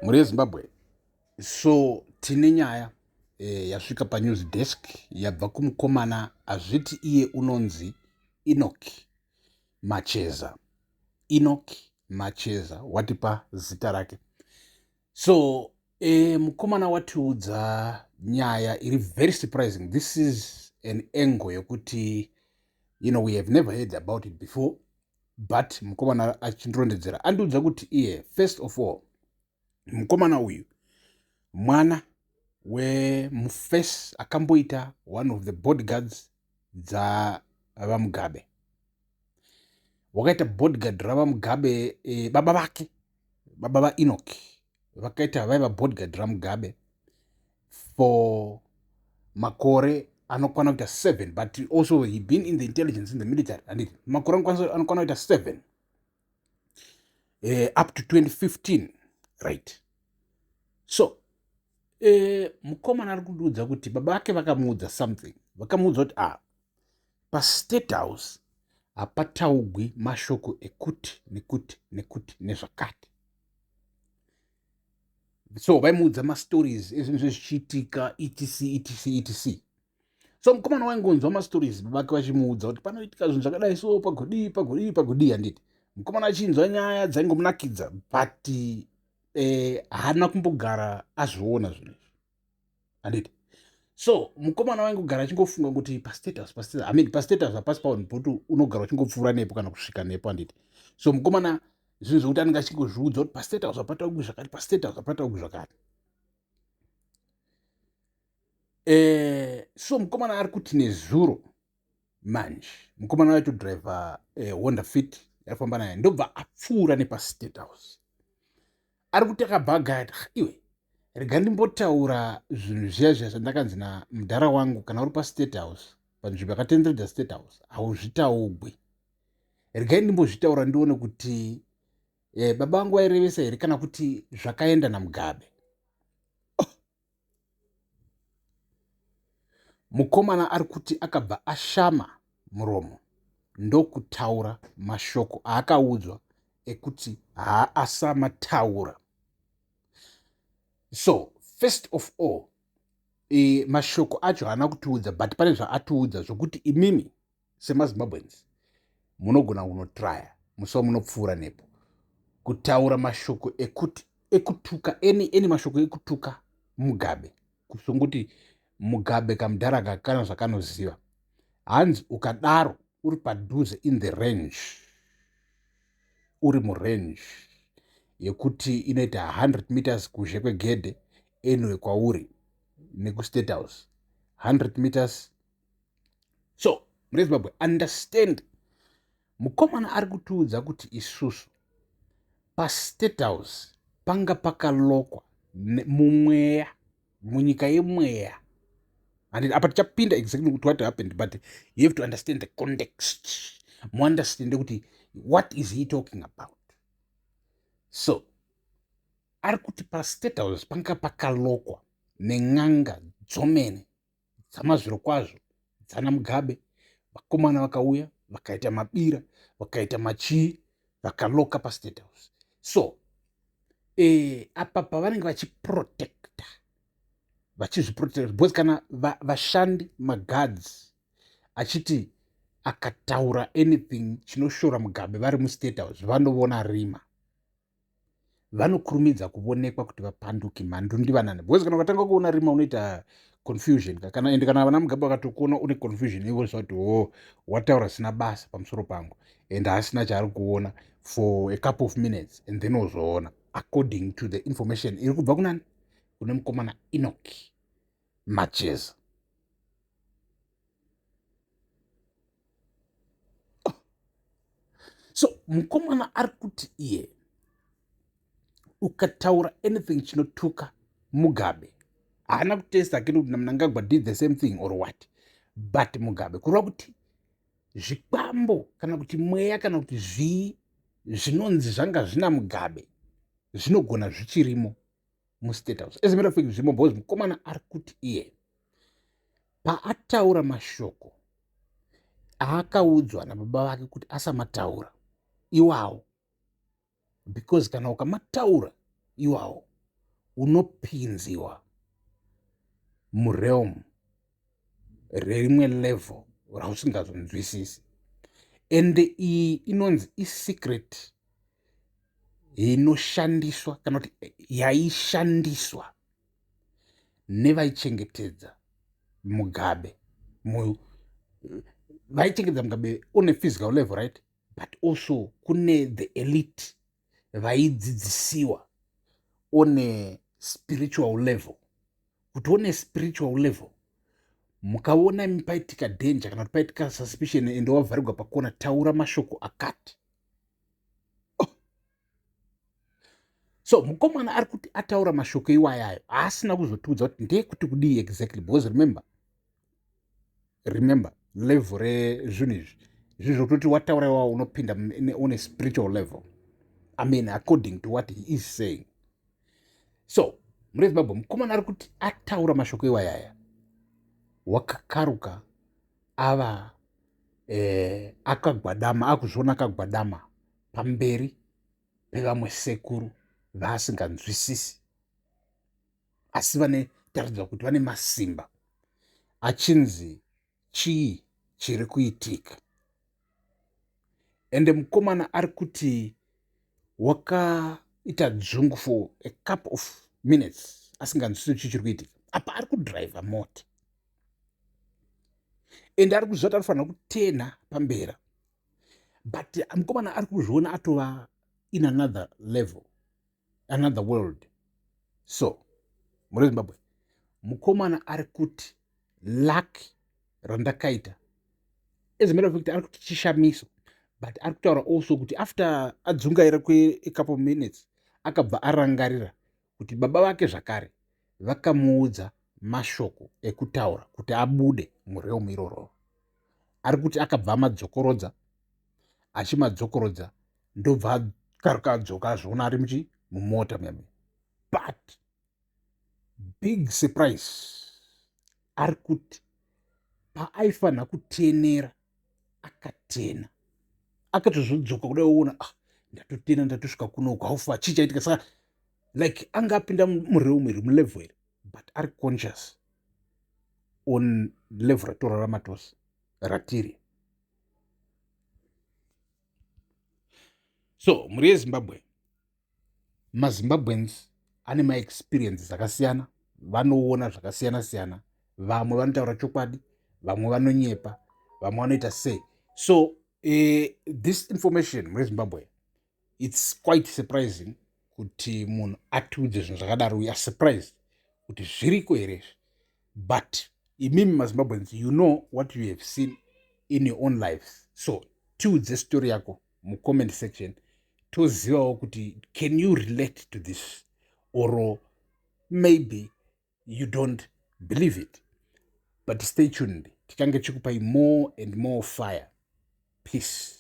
Mhuri yeZimbabwe, so tine nyaya yasvika panews desk yabva kumukomana azviti iye unonzi Enoch Macheza. Enoch Macheza watipa zita rake. So mukomana watiudza nyaya iri very surprising. This is an angle yekuti we have never heard about it before, but mukomana achindirondedzera andiudza kuti iye first of all mukomana uyu mwana wemufes akamboita one of the bodyguards dzaVaMugabe. Wakaita bodyguard raVaMugabe, baba vake, baba vaEnoch, vakaita vaiva bodyguard raMugabe for makore anokwana kuita 7, but also he been in the intelligence, in the military, handiti? Makore anokwana kuita 7 up to 2015, right? So mukomana ari kundiudza kuti baba vake vakamuudza something, vakamuudza kuti paState House hapataugwi mashoko ekuti nekuti nekuti nezvakati. So vaimuudza mastories ezvinhu zvezvichiitika, etc etc etc. So mukomana waingonzwa mastories baba vake vachimuudza kuti panoitika zvinhu zvakadai, so pagodii pagodii pagodii, handiti? Mukomana achinzwa nyaya dzaingomunakidza, but haana kumbogara azviona zvinhu izvi, handiti? So mukomana waingogara achingofunga kuti paState House, paState, I mean, paState House hapasi paunhu poti unogara uchingopfuura nepo kana kusvika nepo, handiti? So mukomana zvinhu zvokuti anenge achingozviudza kuti paState House hapataugwi zvakati, paState House hapataugwi zvakati. So mukomana ari kuti nezuro manje mukomana waitodhiraivha Honda Fit yarifamba naye, ndobva apfuura nepaState House. Ari kuti akabva agaya, iwe rega ndimbotaura zvinhu zviya zviya zvandakanzi namudhara wangu, kana uri paState House, panzvimbo yakatenderedza State House, hauzvitaugwi. Regai ndimbozvitaura ndione kuti baba vangu vairevesa here kana kuti zvakaenda naMugabe. Oh. Mukomana ari kuti akabva ashama muromo ndokutaura mashoko aakaudzwa ekuti haasamataura. So first of all, mashoko acho haana kutiudza, but pane zvaatiudza zvokuti imimi semaZimbabweans munogona kunotraya musi wamunopfuura nepo kutaura mashoko ekuti ekutuka any mashoko ekutuka Mugabe, kusongoti Mugabe kamudhara kana zvakanoziva. Hanzi ukadaro uri padhuze in the range, uri murange yekuti inoita 100 meters kuzhe kwegedhe, anyway kwauri nekuState House 100 meters. So mune Zimbabwe, understand, mukomana ari kutiudza kuti isusu paState House panga pakalokwa mumweya, munyika yemweya. And apa tichapinda exactly kuti what happened, but you have to understand the context, muunderstande kuti what is he talking about. So ari kuti paState House panga pakalokwa nen'anga dzomene dzamazviro kwazvo dzana Mugabe. Vakomana vakauya vakaita mabira, vakaita machii, vakaloka paState House. So apa pavanenge vachiprotecta, vachizviprotecta, because kana vashandi maguards achiti akataura anything chinoshora Mugabe vari muState House, vanovona rima, vanokurumidza kuvonekwa kuti vapanduki, mhandu ndivanani, because kana ukatanga kuona rima unoita confusion kana ende kana vana Mugabe vakatokuona une confusion, ivo kuti o wataura zvisina basa pamusoro pangu, and haasina chaari kuona for a couple of minutes and then ozoona, according to the information iri kubva kunani, kune mukomana Enoch Macheza. So mukomana ari kuti iye ukataura anything chinotuka Mugabe, haana kutesta akini kuti naMnangagwa did the same thing or what, but Mugabe, kureva kuti zvikwambo kana kuti mweya kana kuti zvii zvinonzi zvanga zvina Mugabe zvinogona zvichirimo muState House. As a matter of fact, zvimo, because mukomana ari kuti iye paataura mashoko aakaudzwa nababa vake kuti asamataura iwawo, because kana ukamataura iwawo Unopinziwa murealm rerimwe level rausingazonzwisisi, ende iyi inonzi isecret inoshandiswa, kana kuti yaishandiswa nevaichengetedza Mugabe, vaichengetedza Mugabe on a physical level, right? But also kune the elite vaidzidzisiwa on a spiritual level, kuti on a spiritual level mukaona imi paitika danger kana kuti paitika suspicion, ende wavharirwa pakona, taura mashoko akati. Oh. So mukomana ari kuti ataura mashoko iwayayo, haasina kuzotiudza kuti ndeyekuti kudii exactly, because remember level rezvinhu izvi, zvinhu zvokutoti wataura iwawo unopinda on a spiritual level, I mean, according to what he is saying. So mune Zimbabwe, mukomana ari kuti ataura mashoko iwayaya, wakakaruka ava akagwadama, akuzviona akagwadama pamberi pevamwe sekuru vaasinganzwisisi, asi vane taridza kuti vane masimba, achinzi chii chiri kuitika. Ende mukomana ari kuti wakaita dzungu for a couple of minutes asinganzwisisi chii chiri kuitika. Apa ari kudhiraivha mota, ende ari kuziva kuti anofanira kutena pambera, but mukomana ari kuzviona atova in another level, another world. So muri Zimbabwe, mukomana ari kuti luck randakaita, as a matter of fact, ari kuti chishamiso, but ari kutaura also kuti after adzungaira kwecouple minutes, akabva arangarira kuti baba vake zvakare vakamuudza mashoko ekutaura kuti abude murealm iroro. Ari kuti akabva amadzokorodza, achimadzokorodza, ndobva akaruka, adzoka, azviona ari muchi mumota muyami. But big surprise, ari kuti paaifanira kutenera akatena, akatozodzoka kudai, oona, "Ah, ndatotena, ndatosvika kunoku, haufa chii chaitika?" Saka like anga apinda murealm iri, mulevel iri, but ari conscious on level ratorarama tose ratiri. So mhuri yeZimbabwe, maZimbabweans ane maexperiences akasiyana, vanoona zvakasiyana siyana. Vamwe vanotaura chokwadi, vamwe vanonyepa, vamwe vanoita sei. So this information, mhuri yeZimbabwe, it's quite surprising kuti munhu atiudze zvinhu zvakadaro. We are surprised kuti zviriko here izvi. But imimi maZimbabweans, you know what you have seen in your own lives, so tiudze story yako mucomment section, tozivawo kuti can you relate to this or maybe you don't believe it. But stay tuned, tichange chikupai more and more fire. Peace.